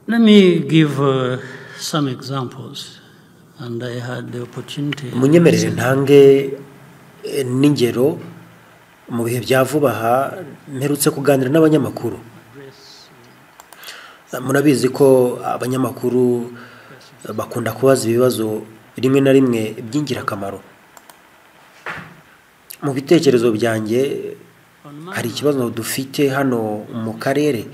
Let me give some examples, and I had the opportunity. Munyemerere ntange n'ingero. Mu bihe bya vuba aha mperutse kuganira n'abanyamakuru. Murabizi ko abanyamakuru bakunda kubaza ibibazo rimwe na rimwe by'ingirakamaro. Mu bitekerezo byanjye hari ikibazo dufite hano mu karere.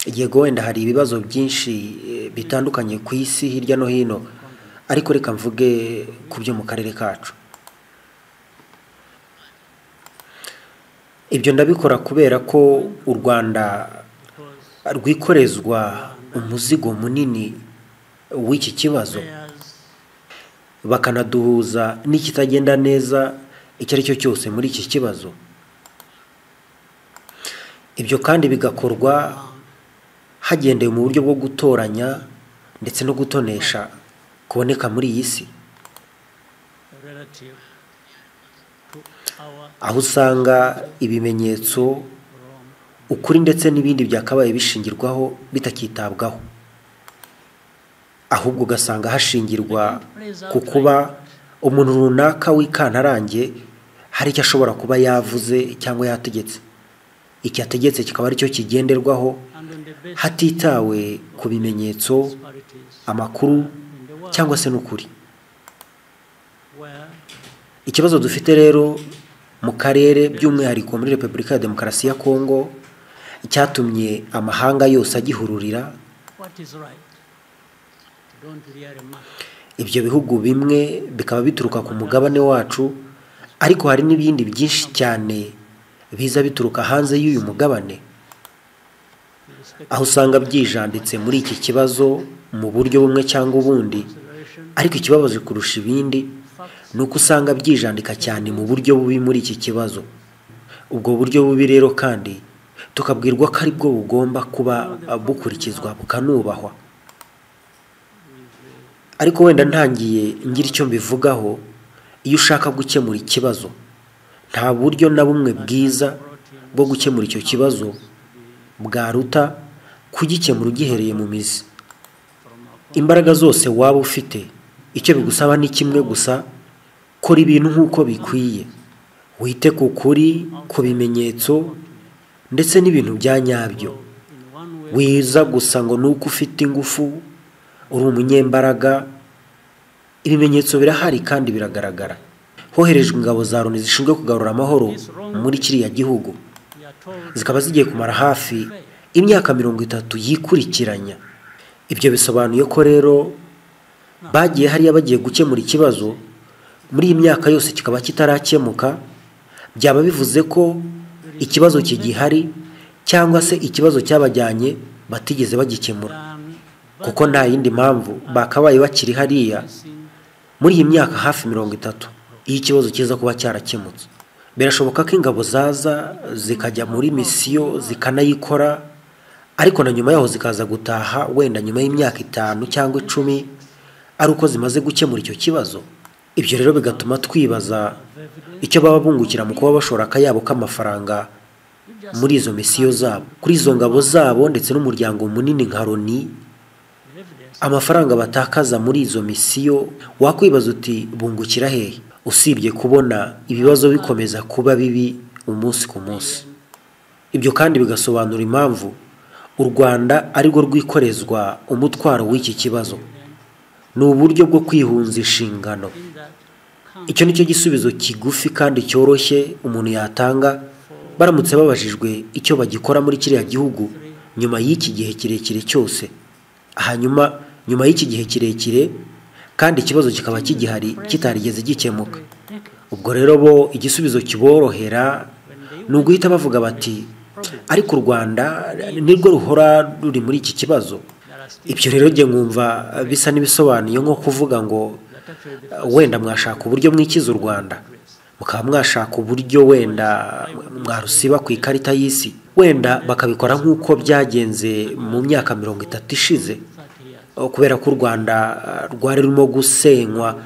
Yego wenda hari ibibazo byinshi bitandukanye ku isi hirya no hino, ariko reka mvuge ku byo mu karere kacu. Ibyo ndabikora kubera ko u Rwanda rwikorezwa umuzigo munini w'iki kibazo, bakanaduhuza n'ikitagenda neza icyo ari cyo cyose muri iki kibazo. Ibyo kandi bigakorwa hagendewe mu buryo bwo gutoranya ndetse no gutonesha kuboneka muri iyi si, aho usanga ibimenyetso, ukuri ndetse n'ibindi byakabaye bishingirwaho bitakitabwaho, ahubwo ugasanga hashingirwa ku kuba umuntu runaka w'ikantarange hari icyo ashobora kuba yavuze cyangwa yategetse, icyo ategetse kikaba aricyo kigenderwaho hatitawe ku bimenyetso, amakuru cyangwa se n'ukuri. Ikibazo dufite rero mu karere, by'umwihariko muri Repubulika ya Demokarasi ya Kongo, cyatumye amahanga yose agihururira. Ibyo bihugu bimwe bikaba bituruka ku mugabane wacu, ariko hari n'ibindi byinshi cyane biza bituruka hanze y'uyu mugabane, aho usanga byijanditse muri iki kibazo mu buryo bumwe cyangwa ubundi. Ariko ikibabaje kurusha ibindi ni uko usanga byijandika cyane mu buryo bubi muri iki kibazo. Ubwo buryo bubi rero kandi tukabwirwa ko aribwo bugomba kuba bukurikizwa bukanubahwa. Ariko wenda ntangiye ngira icyo mbivugaho, iyo ushaka gukemura ikibazo nta buryo na bumwe bwiza bwo gukemura icyo kibazo bwaruta kugikemura ugihereye mu mizi. Imbaraga zose waba ufite, icyo bigusaba ni kimwe gusa: kora ibintu nk'uko bikwiye, wite ku kuri, ku bimenyetso ndetse n'ibintu bya nyabyo. Wiza gusa ngo nuko ufite ingufu, uri umunyembaraga. Ibimenyetso birahari kandi biragaragara. Hoherejwe ingabo za Loni zishinzwe kugarura amahoro muri kiriya gihugu, zikaba zigiye kumara hafi imyaka 30 yikurikiranya. Ibyo bisobanuye ko rero bagiye hariya bagiye gukemura ikibazo muri iyi myaka yose kikaba kitarakemuka. Byaba bivuze ko ikibazo kigihari cyangwa se ikibazo cyabajyanye batigeze bagikemura, kuko nta yindi mpamvu bakabaye bakiri hariya muri iyi myaka hafi 30 iyo ikibazo kiza kuba cyarakemutse. Birashoboka ko ingabo zaza zikajya muri misiyo zikanayikora, ariko na nyuma yaho zikaza gutaha wenda nyuma y'imyaka 5 cyangwa 10 ari uko zimaze gukemura icyo kibazo. Ibyo rero bigatuma twibaza icyo baba bungukira mu kuba bashora akayabo k'amafaranga muri izo misiyo zabo, kuri izo ngabo zabo ndetse n'umuryango munini nka Loni. Amafaranga batakaza muri izo misiyo, wakwibaza uti bungukira hehe, usibye kubona ibibazo bikomeza kuba bibi umunsi ku munsi. Ibyo kandi bigasobanura impamvu u Rwanda arirwo rwikorezwa umutwaro w'iki kibazo. Ni uburyo bwo kwihunza inshingano. Icyo nicyo gisubizo kigufi kandi cyoroshye umuntu yatanga baramutse babajijwe icyo bagikora muri kiriya gihugu nyuma y'iki gihe kirekire cyose. Hanyuma nyuma y'iki gihe kirekire kandi ikibazo kikaba kigihari kitarigeze gikemuka. Ubwo rero bo igisubizo kiborohera ni uguhita bavuga bati ariko u Rwanda nirwo ruhora ruri muri iki kibazo. Ibyo rero nge nkumva bisa n'ibisobanuye nko kuvuga ngo wenda mwashaka uburyo mwikiza u Rwanda, mukaba mwashaka uburyo wenda mwarusiba ku ikarita y'isi, wenda bakabikora nk'uko byagenze mu myaka 30 ishize, kubera ko u Rwanda rwari rurimo gusenywa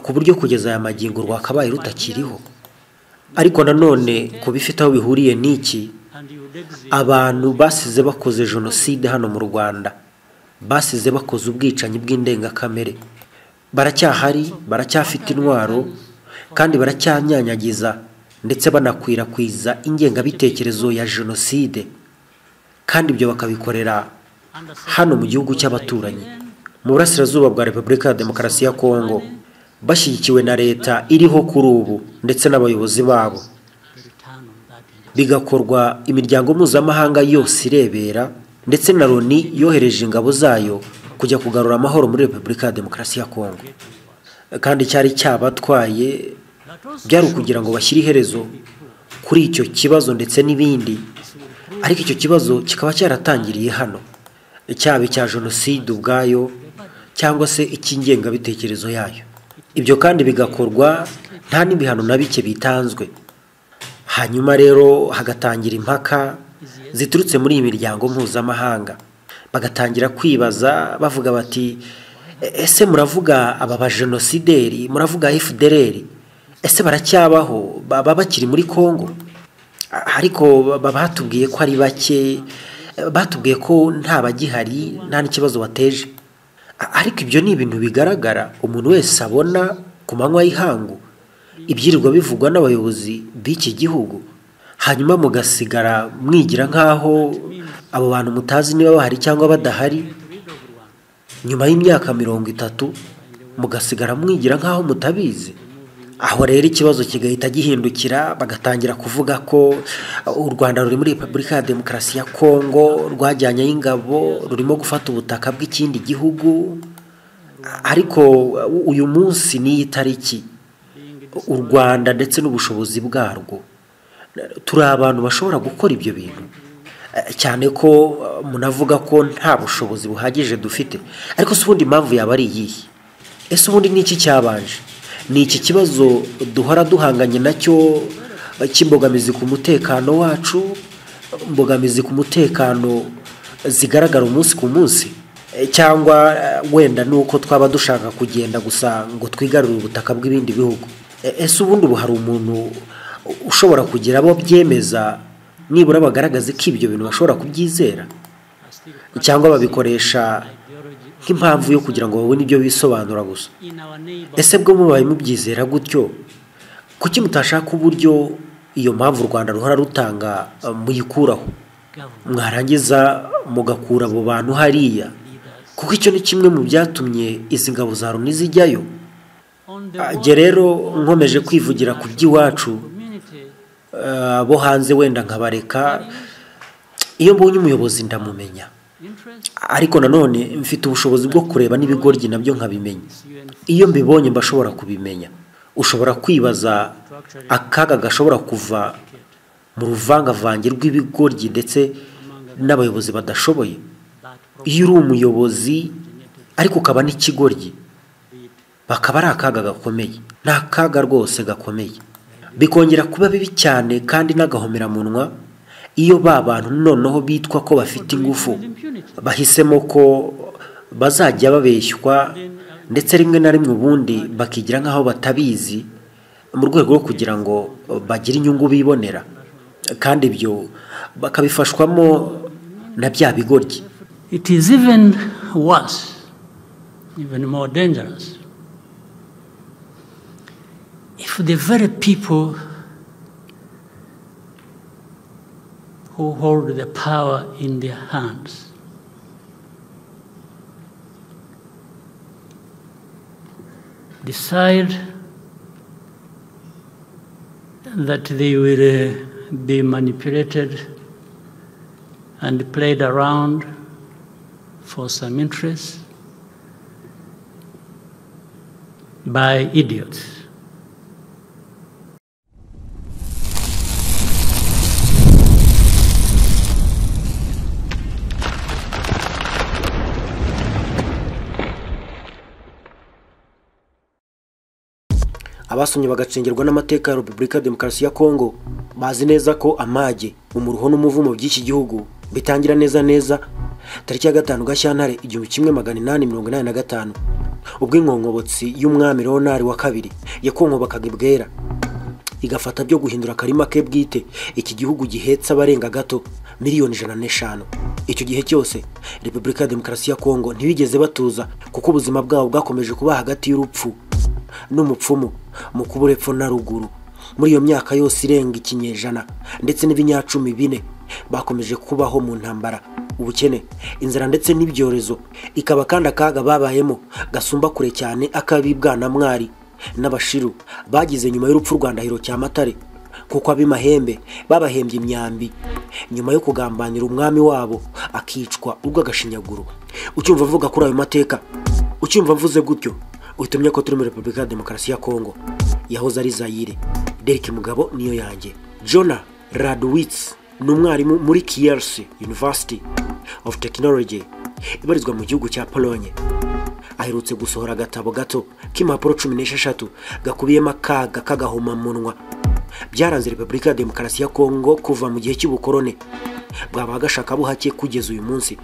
ku buryo kugeza aya magingo rwakabaye rutakiriho. Ariko nanone ku bifite aho bihuriye n'iki, Abantu basize bakoze jenoside hano mu Rwanda, basize bakoze ubwicanyi bw'indengakamere, baracyahari, baracyafite intwaro kandi baracyanyanyagiza ndetse banakwirakwiza ingengabitekerezo ya jenoside, kandi ibyo bakabikorera hano mu gihugu cy'abaturanyi mu burasirazuba bwa Repubulika ya Demokarasi ya Kongo, bashyigikiwe na leta iriho kuri ubu ndetse n'abayobozi babo. Bigakorwa imiryango mpuzamahanga yose irebera, ndetse na Loni yohereje ingabo zayo kujya kugarura amahoro muri Repubulika ya Demokarasi ya Kongo. Kandi cyari cyabatwaye byari ukugira ngo bashyire iherezo kuri icyo kibazo ndetse n'ibindi, ariko icyo kibazo kikaba cyaratangiriye hano, cyaba icya jenoside ubwayo cyangwa se icy'ingengabitekerezo yayo. Ibyo kandi bigakorwa nta n'ibihano na bike bitanzwe. Hanyuma rero hagatangira impaka ziturutse muri iyi miryango mpuzamahanga, bagatangira kwibaza bavuga bati: ese muravuga aba bajenosideri, muravuga FDLR, ese baracyabaho, baba bakiri muri Kongo? Ariko batubwiye ko ari bake, batubwiye ko nta bagihari, nta n'ikibazo bateje. Ariko ibyo ni ibintu bigaragara umuntu wese abona ku manywa y'ihangu, ibyirirwa bivugwa n'abayobozi b'iki gihugu, hanyuma mugasigara mwigira nk'aho abo bantu mutazi niba bahari cyangwa badahari. Nyuma y'imyaka 30 mugasigara mwigira nk'aho mutabizi. Aho rero ikibazo kigahita gihindukira, bagatangira kuvuga ko u Rwanda ruri muri Repubulika ya Demokarasi ya Kongo, rwajyanyeyo ingabo, rurimo gufata ubutaka bw'ikindi gihugu. Ariko uyu munsi n'iyi tariki, u Rwanda ndetse n'ubushobozi bwarwo, turi abantu bashobora gukora ibyo bintu, cyane ko munavuga ko nta bushobozi buhagije dufite. Ariko se ubundi impamvu yaba ari iyihe? Ese ubundi ni iki cyabanje? Ni iki kibazo duhora duhanganye nacyo cy'imbogamizi ku mutekano wacu, imbogamizi ku mutekano zigaragara umunsi ku munsi, cyangwa wenda nuko twaba dushaka kugenda gusa ngo twigarurire ubutaka bw'ibindi bihugu? Ese ubundi ubu hari umuntu ushobora kugira abo byemeza nibura bagaragaze ko ibyo bintu bashobora kubyizera, cyangwa babikoresha nk'impamvu yo kugira ngo babone ibyo bisobanura gusa? Ese bwo mubaye mubyizera gutyo, kuki mutashaka uburyo iyo mpamvu u Rwanda ruhora rutanga muyikuraho, mwarangiza mugakura abo bantu hariya? Kuko icyo ni kimwe mu byatumye izi ngabo za Loni zijyayo. Jye rero nkomeje kwivugira ku by'iwacu, bo hanze wenda nkabareka. Iyo mbonye umuyobozi ndamumenya, ariko nanone mfite ubushobozi bwo kureba n'ibigoryi nabyo nkabimenya. Iyo mbibonye mbashobora kubimenya. Ushobora kwibaza akaga gashobora kuva mu ruvangavange rw'ibigoryi ndetse n'abayobozi badashoboye. Iyo uri umuyobozi ariko ukaba n'ikigoryi, bakaba ari akaga gakomeye. Ni akaga rwose gakomeye. Bikongera kuba bibi cyane kandi n'agahomeramunwa iyo ba bantu noneho bitwa ko bafite ingufu bahisemo ko bazajya babeshywa, ndetse rimwe na rimwe ubundi bakigira nk'aho batabizi mu rwego rwo kugira ngo bagire inyungu bibonera, kandi ibyo bakabifashwamo na bya bigoryi. It is even worse, even more dangerous, if the very people who hold the power in their hands decide that they will be manipulated and played around for some interests by idiots. Abasomye bagacengerwa n'amateka ya Repubulika ya Demokarasi ya Kongo bazi neza ko amage, umuruho n'umuvumo by'iki gihugu bitangira neza neza tariki ya 5 Gashyantare 1885, ubwo inkonkobotsi y'umwami Leonard wa kabiri yakonkobakaga ibwera igafata byo guhindura akarima ke bwite iki gihugu gihetse abarenga gato 105 miliyoni. Icyo gihe cyose Repubulika ya Demokarasi ya Kongo ntibigeze batuza, kuko ubuzima bwabo bwakomeje kuba hagati y'urupfu n'umupfumu mu kubura epfo na ruguru. Muri iyo myaka yose irenga ikinyejana ndetse n'ibinyacumi bine bakomeje kubaho mu ntambara, ubukene, inzara ndetse n'ibyorezo, ikaba kandi akaga babayemo gasumba kure cyane ak'abibwanamwari n'abashiru bagize nyuma y'urupfu rwa Ndahiro Cyamatare, kuko ab'Imahembe babahembye imyambi nyuma yo kugambanira umwami wabo akicwa urw'agashinyaguro. Ucyumva avuga kuri ayo mateka, ucyumva mvuze gutyo, uhita umenya ko turi muri Repubulika ya Demokarasi ya Kongo yahoze ari Zayire. Derek Mugabo niyo yanjye. Jonah Radowitz ni umwarimu muri Kielce University of Technology ibarizwa mu gihugu cya Pologne. Aherutse gusohora agatabo gato k'impapuro 16 gakubiyemo akaga k'agahomamunwa byaranze Repubulika ya Demokarasi ya Kongo kuva mu gihe cy'ubukorone bwaba gashakabuhake kugeza uyu munsi.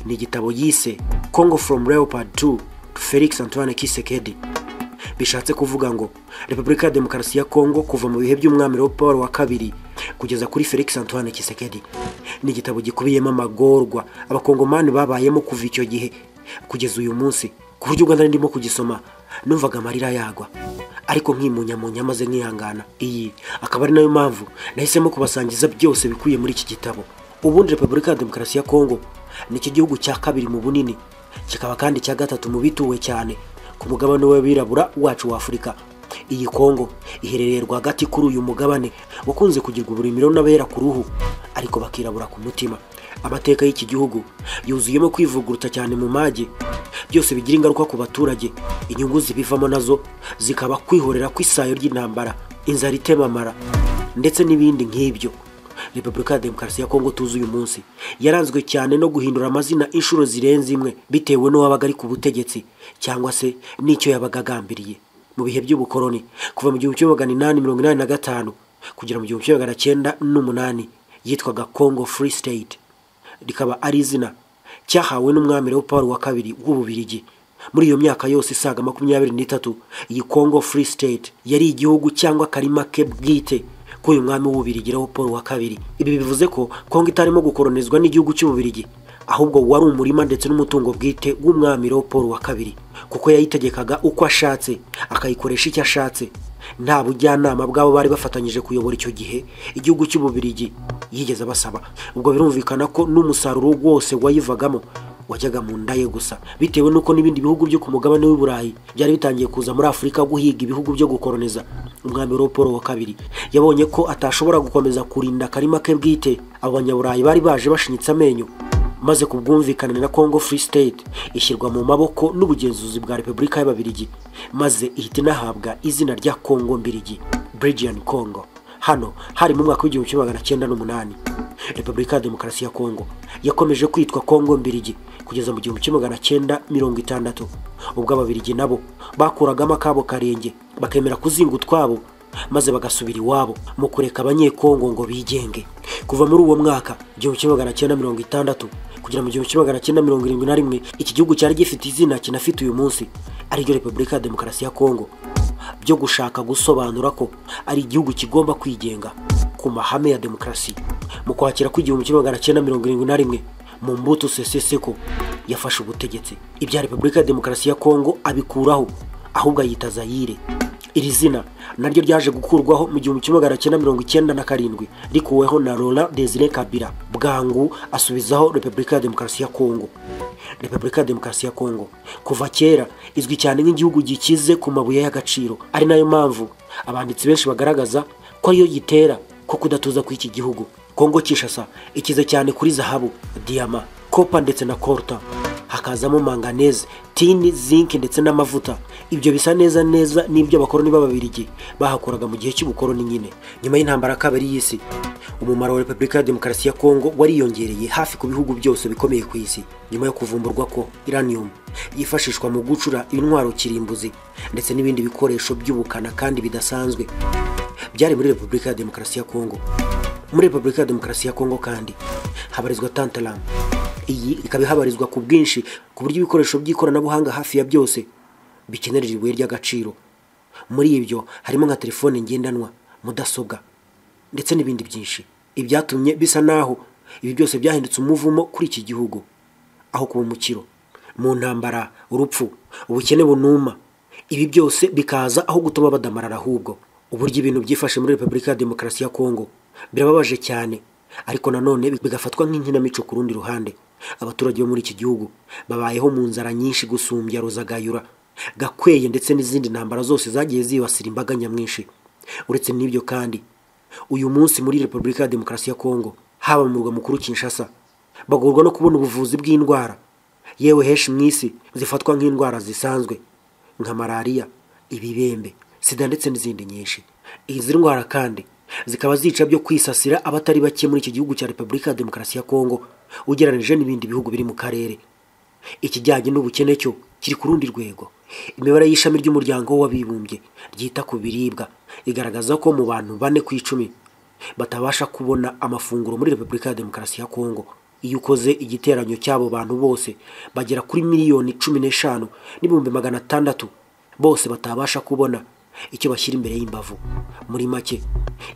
Ni igitabo yise Congo from Leopold II to Felix Antoine Tshisekedi, bishatse kuvuga ngo Repubulika ya Demokarasi ya Kongo kuva mu bihe by'umwami Leopold wa kabiri kugeza kuri Felix Antoine Tshisekedi. Ni igitabo gikubiyemo amagorwa abakongomani babayemo kuva icyo gihe kugeza uyu munsi, ku buryo ubwo ndimo kugisoma numvaga amarira yagwa, ariko nkimunyamunya maze nkihangana. Iyi akaba ari nayo mpamvu nahisemo kubasangiza byose bikubiye muri iki gitabo. Ubundi Repubulika ya Demokarasi ya Kongo ni iki gihugu cya kabiri mu bunini, kikaba kandi icya gatatu mu bituwe cyane ku mugabane w'abirabura wacu wa Afurika. Iyi Kongo iherereye rwagati kuri uyu mugabane wakunze kugirwa uburimiro n'abera ku ruhu ariko bakirabura ku mutima. Amateka y'iki gihugu yuzuyemo kwivugurutsa cyane mu mage, byose bigira ingaruka ku baturage. Inyungu zibivamo nazo zikaba kwihorera kw'isayo ry'intambara, inzara itemamara ndetse n'ibindi nk'ibyo. Repubulika ya Demokarasi ya Kongo tuzi uyu munsi yaranzwe cyane no guhindura amazina inshuro zirenze imwe, bitewe n'uwabaga ari ku butegetsi cyangwa se n'icyo yabaga agambiriye. Mu bihe by'ubukoroni kuva mu 1885 kugera mu 1908 yitwaga Congo Free State, rikaba ari izina cyahawe n'umwami Leopold wa kabiri w'Ububirigi. Muri iyo myaka yose isaga 23 iyi Congo Free State yari igihugu cyangwa akarima ke bwite k'uyu mwami w'Ububirigi Leopold wa kabiri. Ibi bivuze ko Kongo itarimo gukoronizwa n'igihugu cy'Ububirigi, ahubwo wari umurima ndetse n'umutungo bwite w'umwami Leopold wa kabiri, kuko yayitegekaga uko ashatse, akayikoresha icyo ashatse, nta bujyanama bwabo bari bafatanyije kuyobora icyo gihe igihugu cy'Ububirigi yigeze abasaba. Ubwo birumvikana ko n'umusaruro wose wayivagamo wajyaga mu nda ye gusa, bitewe n'uko n'ibindi bihugu byo ku mugabane w'i Burayi byari bitangiye kuza muri Afurika guhiga ibihugu byo gukoroniza. Umwami Leopold wa kabiri yabonye ko atashobora gukomeza kurinda akarima ke bwite abo banyaburayi bari baje bashinyitse amenyo, maze ku bwumvikane na Congo Free State ishyirwa mu maboko n'ubugenzuzi bwa Repubulika y'Ababirigi, maze ihita inahabwa izina rya Congo Mbirigi, Belgian Congo. Hano hari mu mwaka w'1908. Repubulika ya Demokarasi ya Kongo yakomeje kwitwa Kongo Mbirigi kugeza mu 1960, ubwo Ababirigi nabo bakuragamo akabo karenge bakemera kuzinga utwabo maze bagasubira iwabo mu kureka Abanyekongo ngo bigenge. Kuva muri uwo mwaka 1960 kugera mu 1971 iki gihugu cyari gifite izina kinafite uyu munsi, ariryo Repubulika ya Demokarasi ya Kongo, byo gushaka gusobanura ko ari igihugu kigomba kwigenga ku mahame ya demokarasi. Mu kwakira kw'igihumbi 1971 Mobutu Sese Seko yafashe ubutegetsi, ibya Repubulika ya Demokarasi ya Kongo abikuraho, ahubwo ayita Zayire. Iri zina naryo ryaje gukurwaho mu 1997, rikuweho na Laurent Desire Kabila, bwangu asubizaho Repubulika ya Demokarasi ya Kongo. Repubulika ya Demokarasi ya Kongo kuva kera izwi cyane nk'igihugu gikize ku mabuye y'agaciro, ari nayo mpamvu abanditsi benshi bagaragaza ko ariyo gitera ko kudatuza kw'iki gihugu. Kongo Kinshasa ikize cyane kuri zahabu, diyama, kopa ndetse na coltan, hakazamo manganese, tini, zinc ndetse n'amavuta. Ibyo bisa neza neza n'ibyo abakoroni b'Ababirigi bahakoraga mu gihe cy'ubukoroni nyine. Nyuma y'intambara kabiri y'isi, umumaro wa Repubulika ya Demokarasi ya Kongo wariyongereye hafi ku bihugu byose bikomeye ku isi, nyuma yo kuvumburwa ko uranium yifashishwa mu gucura intwaro kirimbuzi ndetse n'ibindi bikoresho by'ubukana kandi bidasanzwe byari muri Repubulika ya Demokarasi ya Kongo. Muri Repubulika ya Demokarasi ya Kongo kandi habarizwa tantalum. Iyi ikaba ihabarizwa ku bwinshi, ku buryo ibikoresho by'ikoranabuhanga hafi ya byose bikenera ibuye ry'agaciro. Muri ibyo harimo nka telefone ngendanwa, mudasobwa ndetse n'ibindi byinshi. Ibyatumye bisa naho Ibi byose byahindutse umuvumo kuri iki gihugu aho kuba umukiro. Mu ntambara, urupfu, ubukene bunuma, ibi byose bikaza aho gutuma badamarara. Ahubwo uburyo ibintu byifashe muri Repubulika ya Demokarasi ya Kongo birababaje cyane, ariko nanone bigafatwa nk'inkinamico ku rundi ruhande. Abaturage bo muri iki gihugu babayeho mu nzara nyinshi gusumbya Ruzagayura, Gakweye ndetse n'izindi ntambara zose zagiye zibasira imbaga nyamwinshi. Uretse n'ibyo kandi, uyu munsi muri Repubulika ya Demokarasi ya Kongo, haba mu murwa mukuru Kinshasa, bagorwa no kubona ubuvuzi bw'indwara yewe henshi mu isi zifatwa nk'indwara zisanzwe nka malariya, ibibembe, sida ndetse n'izindi nyinshi. Izi ndwara kandi zikaba zica byo kwisasira abatari bake muri iki gihugu cya Repubulika ya Demokarasi ya Kongo ugereranije n'ibindi bihugu biri mu karere. Ikijyanye n'ubukene cyo kiri ku rundi rwego. Imibare y'ishami ry'umuryango w'abibumbye ryita ku biribwa igaragaza ko mu bantu 4 ku 10 batabasha kubona amafunguro muri Repubulika ya Demokarasi ya Kongo. Iyo ukoze igiteranyo cy'abo bantu bose bagera kuri 15,600,000 bose batabasha kubona icyo bashyira imbere y'imbavu. Muri make,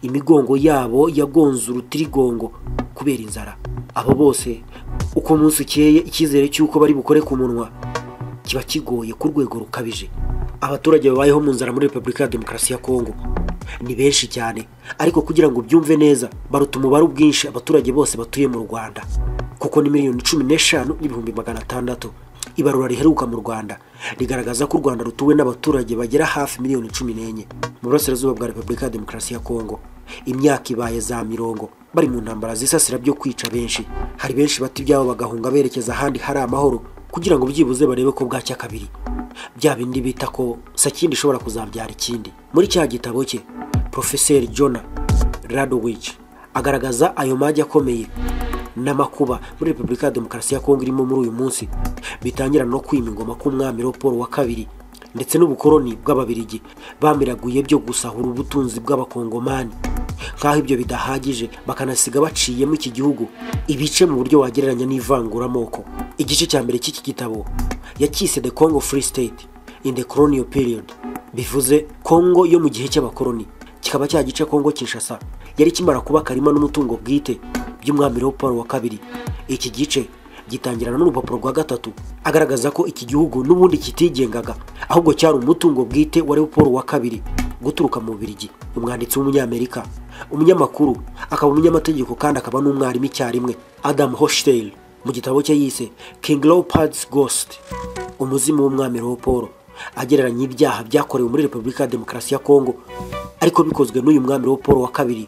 imigongo yabo yagonze urutirigongo kubera inzara. Abo bose uko umunsi ukeye icyizere cy'uko bari bukore ku munwa kiba kigoye ku rwego rukabije. Abaturage babayeho mu nzara muri Repubulika ya Demokarasi ya Kongo ni benshi cyane, ariko kugira ngo byumve neza baruta umubare ubwinshi abaturage bose batuye mu Rwanda, kuko ni 15,600,000. Ibarura riheruka mu Rwanda rigaragaza ko u Rwanda rutuwe n'abaturage bagera hafi 14,000,000. Mu burasirazuba bwa Repubulika ya Demokarasi ya Kongo imyaka ibaye za mirongo bari mu ntambara zisasira byo kwica benshi. Hari benshi bata ibyabo bagahunga berekeza ahandi hari amahoro kugira ngo byibuze barebe ko bwacya kabiri, bya bindi bita ko sakindi ishobora kuzabyara ikindi. Muri cya gitabo cye, Professor Jonah Radowich agaragaza ayo mage akomeye n'amakuba muri Repubulika ya Demokarasi ya Kongo irimo muri uyu munsi, bitangira no kwima ingoma k'umwami Leopold wa II ndetse n'ubukoroni bw'Ababirigi bamiraguye byo gusahura ubutunzi bw'abakongomani. Nkaho ibyo bidahagije, bakanasiga baciyemo iki gihugu ibice mu buryo wagereranya n'ivanguramoko. Igice cya mbere cy'iki gitabo yacyise The Congo Free State in the Colonial Period, bivuze Kongo yo mu gihe cy'abakoloni. Kikaba cya gice Kongo Kinshasa yari kimara kuba karima n'umutungo bwite by'umwami Leopold wa II. Iki gice gitangirana n'urupapuro rwa 3 agaragaza ko iki gihugu n'ubundi kitigengaga, ahubwo cyari umutungo bwite wa Leopold wa II guturuka mu Bubiligi. Umwanditsi w'umunyamerika, umunyamakuru, akaba umunyamategeko kandi akaba n'umwarimu icyarimwe, Adam Hochschild, mu gitabo cye yise King Leopold's Ghost, umuzimu w'umwami Leopold, agereranya ibyaha byakorewe muri Repubulika ya Demokarasi ya Kongo ariko bikozwe n'uyu mwami Leopold wa II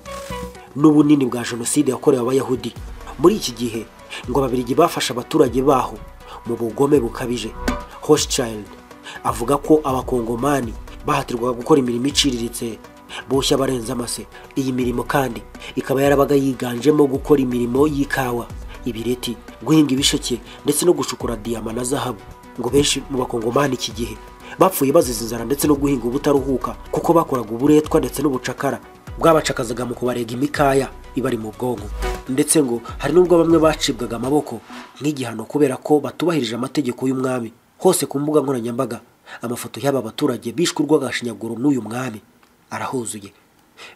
n'ubunini bwa jenoside yakorewe Abayahudi. Muri iki gihe ngo Ababiligi bafashe abaturage baho mu bugome bukabije. Hochschild avuga ko abakongomani bahatirwaga gukora imirimo iciriritse boshya barenze amase. Iyi mirimo kandi ikaba yarabaga yiganjemo gukora imirimo y'ikawa, ibireti, guhinga ibisheke ndetse no gucukura diyama na zahabu. Ngo benshi mu bakongomani iki gihe bapfuye bazize inzara ndetse no guhinga ubutaruhuka, kuko bakoraga uburetwa ndetse n'ubucakara bwabacakazaga mu kubarega imikaya ibari mu bwonko. Ndetse ngo hari nubwo bamwe bacibwaga amaboko nk'igihano kubera ko batubahirije amategeko y'umwami. Hose ku mbuga nkoranyambaga amafoto y'aba baturage bishwe urw'agashinyaguro n'uyu mwami arahuzuye.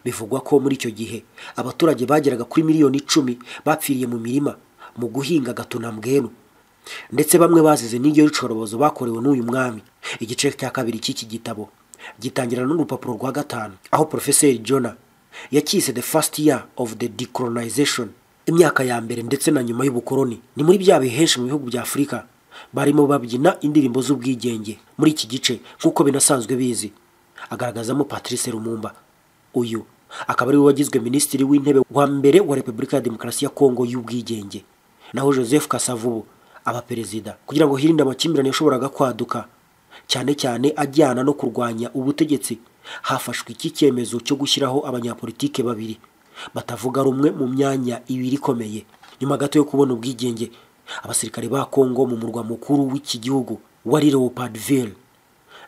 Bivugwa ko muri icyo gihe abaturage bageraga kuri 10,000,000 bapfiriye mu mirima mu guhinga gatunambwenu, ndetse bamwe bazize n'iryo ricorobozo bakorewe n'uyu mwami. Igice cya kabiri cy'iki gitabo gitangirana n'urupapuro rwa 5 aho Professor Jonah yacyise The First Year of the Decolonization, imyaka ya mbere ndetse na nyuma y'ubukoloni. Ni muri bya bihe henshi mu bihugu bya Afurika barimo babyina indirimbo z'ubwigenge. Muri iki gice nk'uko binasanzwe bizi agaragazamo Patrice Lumumba. Uyu akaba ari we wagizwe minisitiri w'intebe wa mbere wa Repubulika ya Demokarasi ya Kongo y'ubwigenge, naho Joseph Kasavubu aba perezida. Kugira ngo hirinde amakimbirane yashoboraga kwaduka cyane cyane ajyana no kurwanya ubutegetsi, hafashwe iki cyemezo cyo gushyiraho abanyapolitike babiri batavuga rumwe mu myanya ibiri ikomeye. Nyuma gato yo kubona ubwigenge, abasirikare ba Kongo mu murwa mukuru w'iki gihugu wari Leopoldville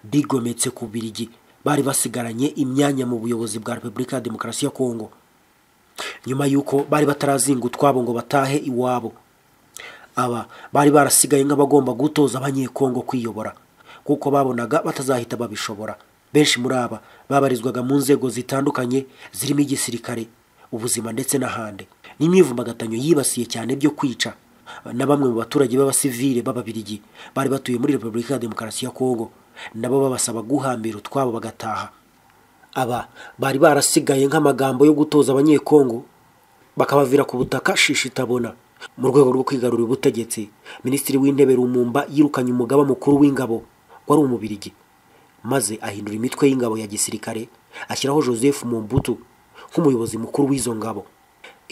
bigometse ku Bubiligi bari basigaranye imyanya mu buyobozi bwa Repubulika ya Demokarasi ya Kongo, nyuma yuko bari batarazinga utwabo ngo batahe iwabo. Aba bari barasigaye nk'abagomba gutoza abanyekongo kwiyobora, kuko babonaga batazahita babishobora. Benshi muri aba babarizwaga mu nzego zitandukanye zirimo igisirikare, ubuzima ndetse n'ahandi. N'imyivumbagatanyo yibasiye cyane byo kwica na bamwe mu baturage b'abasivile b'Ababiligi bari batuye muri Repubulika ya Demokarasi ya Kongo, nabo babasaba guhambira utwabo bagataha. Aba bari barasigaye nk'amagambo yo gutoza Abanyekongo bakabavira ku butaka shishitabona. Mu rwego rwo kwigarurira ubutegetsi, Minisitiri w'Intebe Lumumba yirukanye umugaba mukuru w'ingabo wari Umubirigi, maze ahindura imitwe y'ingabo ya gisirikare, ashyiraho Joseph Mobutu nk'umuyobozi mukuru w'izo ngabo.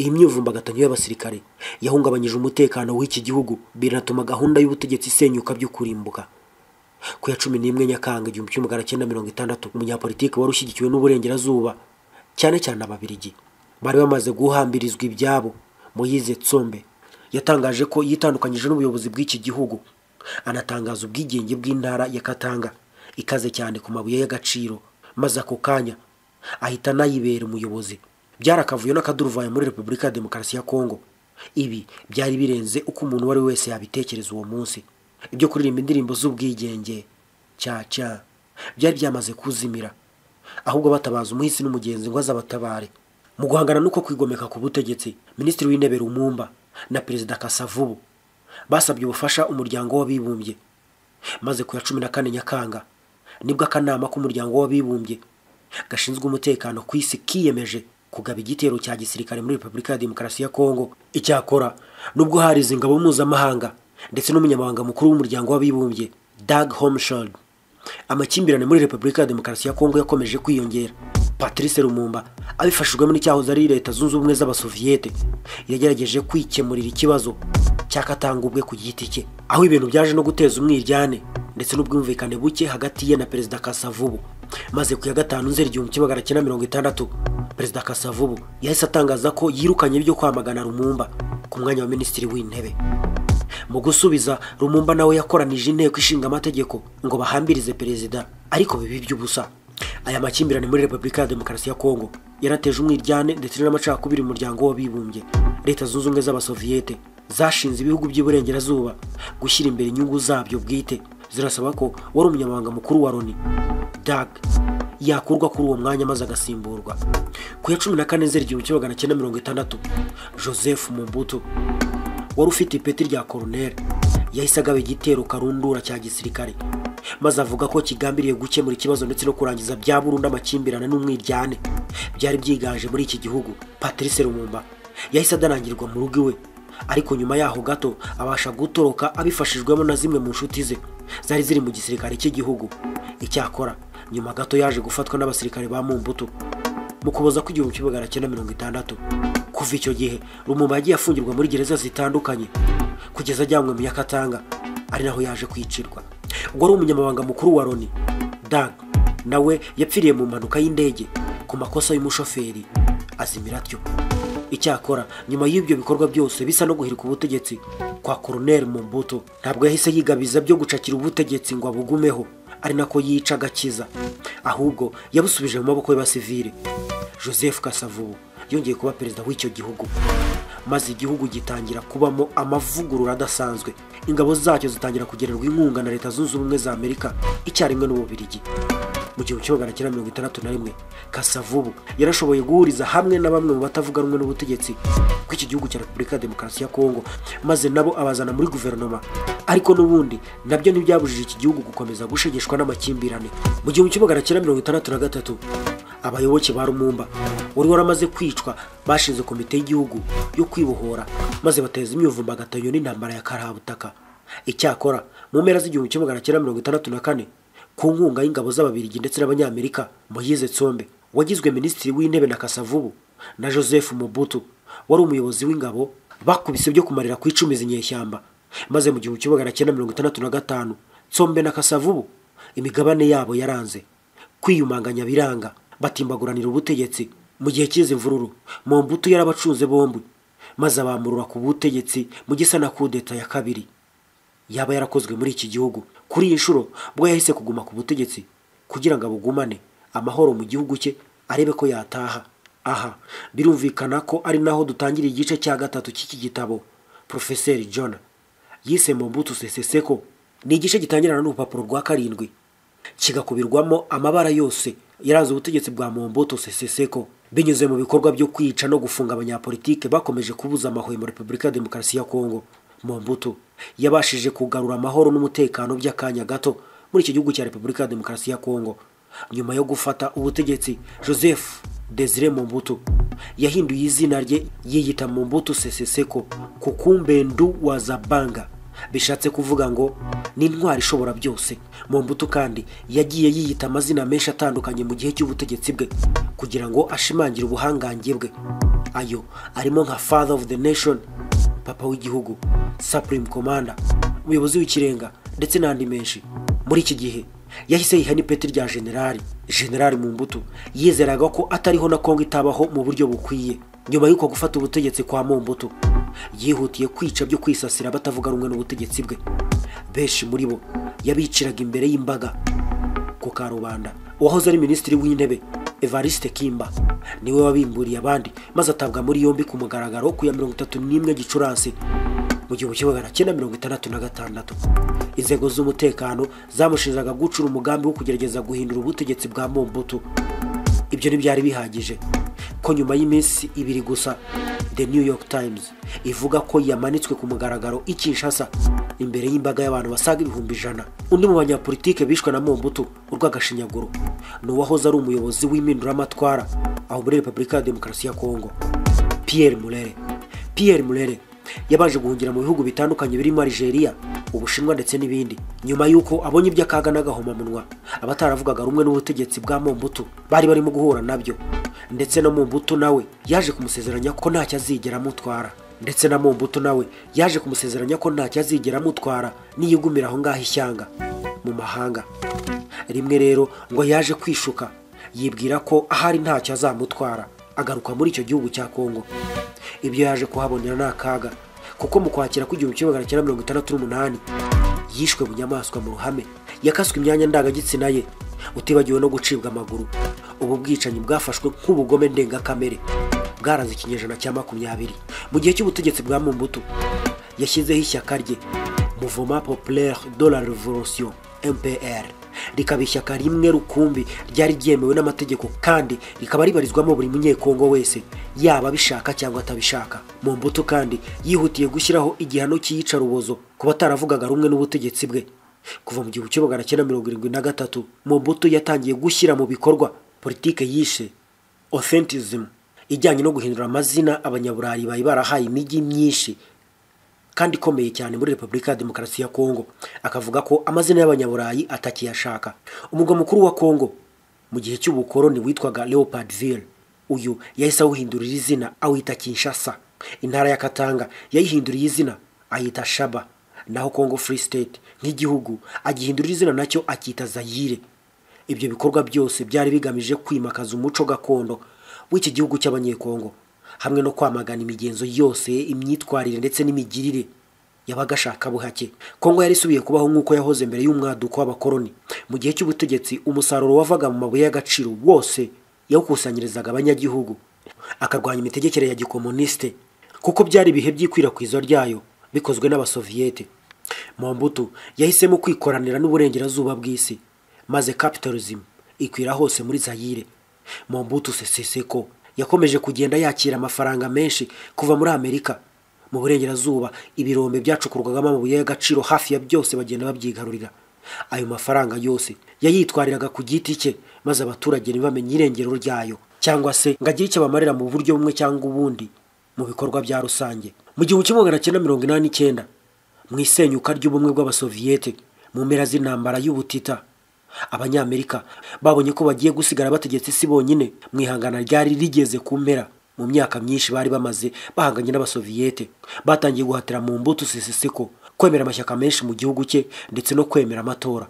Iyi myivumbagatanyo y'abasirikare yahungabanyije umutekano w'iki gihugu, binatuma gahunda y'ubutegetsi isenyuka byo kurimbuka. Ku ya 11 Nyakanga 1960, umunyapolitiki wari ushyigikiwe n'uburengerazuba cyane cyane Ababiligi bari bamaze guhambirizwa ibyabo, Moise Tsombe, yatangaje ko yitandukanyije n'ubuyobozi bw'iki gihugu, anatangaza ubwigenge bw'intara ya Katanga ikaze cyane ku mabuye y'agaciro, maze ako kanya ahita anayibera umuyobozi. Byarakavuyo n'akaduruvayo muri Repubulika ya Demokarasi ya Kongo. Ibi byari birenze uko umuntu uwo ari we wese yabitekereza uwo munsi. Ibyo kuririmba indirimbo z'ubwigenge cya byari byamaze kuzimira, ahubwo batabaza umuhisi n'umugenzi ngo azabatabare. Mu guhangana n'uko kwigomeka ku butegetsi, Minisitiri w'Intebe Lumumba na Perezida Kasavubu basabye ubufasha Umuryango w'Abibumbye, maze ku ya 14 Nyakanga nibwo akanama k'Umuryango w'Abibumbye gashinzwe umutekano ku isi kiyemeje kugaba igitero cya gisirikare muri Repubulika ya Demokarasi ya Kongo. Icyakora nubwo hari izi ngabo mpuzamahanga ndetse n'umunyamabanga mukuru w'Umuryango w'Abibumbye Dag Hammarskjöld, amakimbirane muri Repubulika ya Demokarasi ya Kongo yakomeje kwiyongera. Patrice Lumumba abifashijwemo n'icyahoze ari Leta Zunze Ubumwe z'Abasoviyete yagerageje kwikemurira ikibazo cya Katanga ubwe ku giti cye, aho ibintu byaje no guteza umwiryane ndetse n'ubwumvikane buke hagati ye na Perezida Kasavubu. Maze ku ya 5 Nzeri 1960, Perezida Kasavubu yahise atangaza ko yirukanye ibyo kwamagana Lumumba ku mwanya wa Minisitiri w'Intebe. Mu gusubiza, Lumumba nawe yakoranije inteko ishinga amategeko ngo bahambirize perezida, ariko bibi by'ubusa. Aya makimbirane muri Repubulika ya Demokarasi ya Kongo yarateje umwiryane ndetse n'amacakubiri mu Muryango w'Abibumbye. Leta Zunze Ubumwe z'Abasoviyete zashinze ibihugu by'iburengerazuba gushyira imbere inyungu zabyo bwite, zirasaba ko wari umunyamabanga mukuru wa Loni Dag yakurwa kuri uwo mwanya maze agasimburwa. Ku ya 14 Nzeri 1960, Joseph Mobutu wari ufite ipeti rya koroneri yahise agaba igitero karundura cya gisirikare, maze avuga ko kigambiriye gukemura ikibazo ndetse no kurangiza bya burundu amakimbirane n'umwiryane byari byiganje muri iki gihugu. Patrice Lumumba yahise adanangirwa mu rugo iwe, ariko nyuma yaho gato abasha gutoroka abifashijwemo na zimwe mu nshuti ze zari ziri mu gisirikare cy'igihugu. Icyakora nyuma gato yaje gufatwa n'abasirikare ba Mobutu mu Kuboza kwa 1960. Kuva icyo gihe Lumumba yagiye afungirwa muri gereza zitandukanye kugeza ajyanywe mu Yakatanga, ari naho yaje kwicirwa. Wari umunyamabanga mukuru wa Loni Dag nawe yapfiriye mu mpanuka y'indege ku makosa y'umushoferi, azimira atyo. Icyakora nyuma y'ibyo bikorwa byose bisa no guhirika ubutegetsi kwa Colonel Mobutu, ntabwo yahise yigabiza byo gucakira ubutegetsi ngo abugumeho, ari nako yica agakiza, ahubwo yabusubije mu maboko y'abasivile. Joseph Kasavubu yongeye kuba perezida w'icyo gihugu, maze igihugu gitangira kubamo amavugurura adasanzwe. Ingabo zacyo zitangira kugererwa inkunga na Leta Zunze Ubumwe za Amerika icyarimwe n'Ububirigi. Mu 1961, Kasavubu yarashoboye guhuriza hamwe na bamwe mu batavuga rumwe n'ubutegetsi bw'iki gihugu cya Repubulika ya Demokarasi ya Kongo, maze nabo abazana muri guverinoma. Ariko n'ubundi nabyo ntibyabujije iki gihugu gukomeza gushegeshwa n'amakimbirane. Mu 1963, abayoboke ba Lumumba wari waramaze kwicwa bashinze komite y'igihugu yo kwibohora, maze bateza imyivumbagatanyo n'intambara ya karabutaka. Icyakora mu mpera z'1964, ku nkunga y'ingabo z'Ababiligi ndetse n'Abanyamerika, Moise Tsombe wagizwe Minisitiri w'Intebe na Kasavubu na Joseph Mobutu wari umuyobozi w'ingabo bakubise byo kumarira ku icumi inyeshyamba. Maze mu 1965, Tsombe na Kasavubu imigabane yabo yaranze kwiyumanganya biranga, batimbaguranira ubutegetsi. Mu gihe cy'izi mvururu Mobutu yarabacunze bombi, maze abamurura ku butegetsi mu gisa na kudeta ya kabiri yaba yarakozwe muri iki gihugu. Kuri iyi nshuro bwo yahise kuguma ku butegetsi kugira ngo abugumane amahoro mu gihugu cye, arebe ko yataha. Aha birumvikana ko ari naho dutangira igice cya gatatu cy'iki gitabo Professeur John yise Mobutu Sese Seko. Ni igice gitangirana n'urupapuro rwa 7 kigakubirwamo amabara yose yaranze ubutegetsi bwa Mobutu Sese Seko. Binyuze mu bikorwa byo kwica no gufunga abanyapolitike bakomeje kubuza amahwemo Repubulika ya Demokarasi ya Kongo, Mobutu yabashije kugarura amahoro n'umutekano by'akanya gato muri iki gihugu cya Repubulika ya Demokarasi ya Kongo. Nyuma yo gufata ubutegetsi, Joseph Desire Mobutu yahinduye izina rye yiyita Mobutu Sese Seko Kukumbendu wa Zabanga, bishatse kuvuga ngo ni intwari ishobora byose. Mobutu kandi yagiye yiyita amazina menshi atandukanye mu gihe cy'ubutegetsi bwe kugira ngo ashimangire ubuhangange bwe. Ayo arimo nka Father of the Nation, Papa w'igihugu, Supreme Commander, umuyobozi w'ikirenga ndetse n'andi menshi. Muri iki gihe yahise yiha n'ipeti rya generali. Generali Mobutu yizeraga ko atariho na Kongo itabaho mu buryo bukwiye. Nyuma y'uko gufata ubutegetsi kwa Mobutu, yihutiye kwica byo kwisasira batavuga rumwe n'ubutegetsi bwe. Benshi muri bo yabiciraga imbere y'imbaga ku karubanda. Uwahoze ari minisitiri w'intebe Evariste Kimba niwe wabimburiye abandi, maze atabwa muri yombi ku mugaragaro ku ya 31 Gicurasi mu 1966. Inzego z'umutekano zamushinjaga gucura umugambi wo kugerageza guhindura ubutegetsi bwa Mobutu. Ibyo ntibyari bihagije ko nyuma y'iminsi ibiri gusa The New York Times ivuga ko yamanitswe ku mugaragaro i Kinshasa imbere y'imbaga y'abantu basaga 100,000. Undi mu banyapolitike bishwe na Mobutu urw'agashinyaguro ni uwahoze ari umuyobozi w'impinduramatwara aho muri Repubulika ya Demokarasi ya Kongo, Pierre Mulele. Pierre Mulele yabanje guhungira mu bihugu bitandukanye birimo Algeria, Ubushinwa ndetse n'ibindi. Nyuma y'uko abonye iby'akaga n'agahomamunwa abataravugaga rumwe n'ubutegetsi bwa Mobutu bari barimo guhura nabyo, ndetse na Mobutu nawe yaje kumusezeranya ko ntacyo azigera amutwara ndetse na Mobutu nawe yaje kumusezeranya ko ntacyo azigera amutwara niyigumira aho ngaho ishyanga mu mahanga. Rimwe rero ngo yaje kwishuka yibwira ko ahari ntacyo azamutwara, agaruka muri icyo gihugu cya Kongo. Ibyo yaje kuhabonera n'akaga, kuko mu kwakira ku 1968 yishwe bunyamaswa mu ruhame, yakaswe imyanya ndangagitsina ye, utibagiwe no gucibwa amaguru. Ubu bwicanyi bwafashwe nk'ubugome ndengakamere bwaranze ikinyejana cya 20. Mu gihe cy'ubutegetsi bwa Mobutu yashyizeho ishyaka rye Mouvement Populaire de la Révolution MPR, rikaba ishyaka rimwe rukumbi ryari ryemewe n'amategeko kandi rikaba ribarizwamo buri munyekongo wese, yaba abishaka cyangwa atabishaka. Mobutu kandi yihutiye gushyiraho igihano cy'iyicarubozo ku bataravugaga rumwe n'ubutegetsi bwe. Kuva mu 1973 Mobutu yatangiye gushyira mu bikorwa politike yishe authentism ijyanye no guhindura amazina abanyaburayi bari barahaye imijyi myinshi kandi ikomeye cyane muri Repubulika ya Demokarasi ya Kongo, akavuga ko amazina y'abanyaburayi atakiyashaka. Umurwa mukuru wa Kongo mu gihe cy'ubukoloni witwaga Leopoldville, uyu yahise awuhindurira izina awita Kinshasa. Intara ya Katanga yayihinduriye izina ayita Shaba, naho Congo Free State nk'igihugu agihindurira izina nacyo akita Zaire. Ibyo bikorwa byose byari bigamije kwimakaza umuco gakondo w'iki gihugu cy'abanyekongo, hamwe no kwamagana imigenzo yose, imyitwarire ndetse n'imigirire y'abagashaka buhake. Kongo yari isubiye kubaho nk'uko yahoze mbere y'umwaduko w'abakoloni. Mu gihe cy'ubutegetsi umusaruro wavaga mu mabuye y'agaciro wose yawukusanyirizaga abanyagihugu, akarwanya imitegekere ya gikomuniste kuko byari ibihe by'ikwirakwizwa ryayo bikozwe n'abasoviyete. Mobutu yahisemo kwikoranira n'uburengerazuba bw'isi, maze capitalism ikwira hose muri Zaire. Mobutu Sese Seko yakomeje kugenda yakira amafaranga menshi kuva muri Amerika. Mu burengerazuba ibirombe byacukurwagamo amabuye y'agaciro hafi ya byose bagenda babyigarurira. Ayo mafaranga yose yayitwariraga ku giti cye, maze abaturage ntibamenye irengero ryayo cyangwa se ngo agire icyo bamarira mu buryo bumwe cyangwa ubundi mu bikorwa bya rusange. Mu 1989 mu isenyuka ry'ubumwe bw'abasoviyete mu mpera z'intambara y'ubutita, abanyamerika babonye ko bagiye gusigara bategetse isi bonyine mu ihangana ryari rigeze ku mpera. Mu myaka myinshi bari bamaze bahanganye n'abasoviyete, batangiye guhatira Mobutu Sese Seko kwemera amashyaka menshi mu gihugu cye ndetse no kwemera amatora.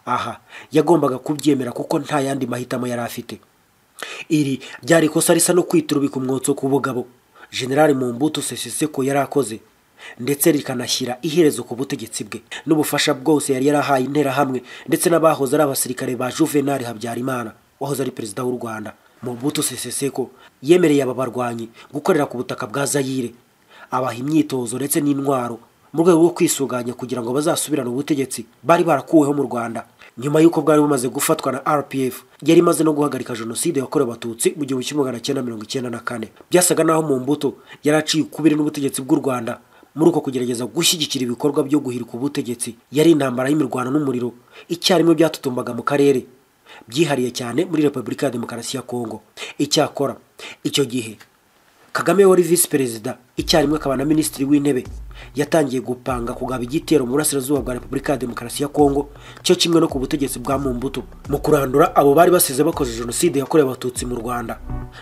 Aha yagombaga kubyemera kuko nta yandi mahitamo yari afite. Iri ryari ikosa risa no kwiturubika umwotso ku bugabo General Mobutu Sese Seko yari akoze, ndetse rikanashyira iherezo ku butegetsi bwe n'ubufasha bwose yari yarahaye interahamwe ndetse n'abahoze ari abasirikare ba Juvenal Habyarimana wahoze ari perezida w'u Rwanda. Mobutu Sese Seko yemereye aba barwanyi gukorera ku butaka bwa Zaire, abaha imyitozo ndetse n'intwaro mu rwego rwo kwisuganya kugira ngo bazasubirane ubutegetsi bari barakuweho mu Rwanda. Nyuma y'uko bwari bumaze gufatwa na RPF yari imaze no guhagarika jenoside yakorewe Abatutsi mu 1994, byasaga naho Mobutu yari aciye ukubiri n'ubutegetsi bw'u Rwanda muri uko kugerageza gushyigikira ibikorwa byo guhirika ubutegetsi. Yari intambara y'imirwano n'umuriro icyarimwe byatutumbaga mu karere, byihariye cyane muri Repubulika ya Demokarasi ya Kongo. Icyakora icyo gihe Kagame wari visi perezida icyarimwe akaba na minisitiri w'intebe yatangiye gupanga kugaba igitero mu burasirazuba bwa Repubulika ya Demokarasi ya Kongo, cyo kimwe no ku butegetsi bwa Mobutu, mu kurandura abo bari basize bakoze jenoside yakorewe Abatutsi mu Rwanda,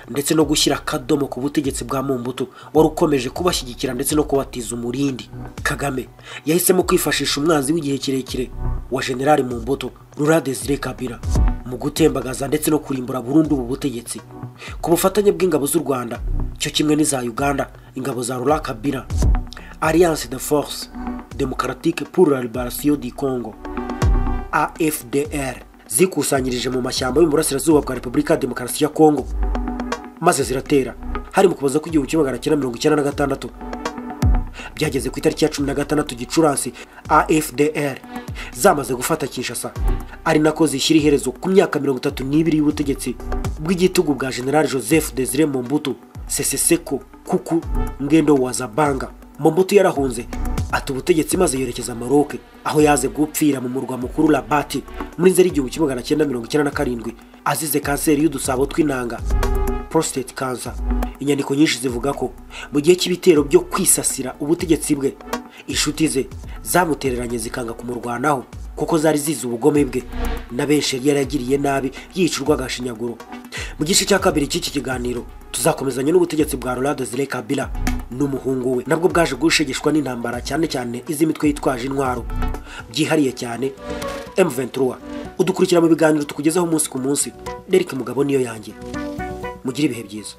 ndetse no gushyira akadomo ku butegetsi bwa Mobutu wari ukomeje kubashyigikira ndetse no kubatiza umurindi. Kagame yahisemo kwifashisha umwanzi w'igihe kirekire wa General Mobutu, Laurent Desire Kabila, mu gutembagaza ndetse no kurimbura burundu ubu butegetsi. Ku bufatanye bw'ingabo z'u Rwanda cyo kimwe n'iza Uganda, ingabo za Laurent Kabila, Alliance de Forces Démocratiques pour la Libération du Congo AFDR, zikusanyirije mu mashyamba yo mu burasirazuba bwa Repubulika ya Demokarasi ya Kongo maze ziratera. Hari mu kuboza ku 1996, byageze ku itariki ya 16 Gicurasi AFDR zamaze gufata Kinshasa, ari nako zishyira iherezo ku myaka 32 y'ubutegetsi bw'igitugu bwa General Joseph Desire Mobutu Sese Seko Kuku Ngendo wa Zabanga. Mobutu yarahunze ata ubutegetsi maze yerekeza Maroc, aho yaze gupfira mu murwa mukuru Rabat muri Nzeri 1997 azize kanseri y'udusabo tw'inanga, prostate cancer. Inyandiko nyinshi zivuga ko mu gihe cy'ibitero byo kwisasira ubutegetsi bwe, inshuti ze zamutereranye zikanga kumurwanaho kuko zari zizi ubugome bwe na benshi yari yaragiriye nabi yica urw'agashinyaguro. Mu gice cya kabiri cy'iki kiganiro tuzakomezanya n'ubutegetsi bwa Laurent Desire Kabila n'umuhungu we, nabwo bwaje gushegeshwa n'intambara cyane cyane iz'imitwe yitwaje intwaro, byihariye cyane M23. Udukurikira mu biganiro tukugezaho umunsi ku munsi. Derek Mugabo niyo yanjye, mugire ibihe byiza.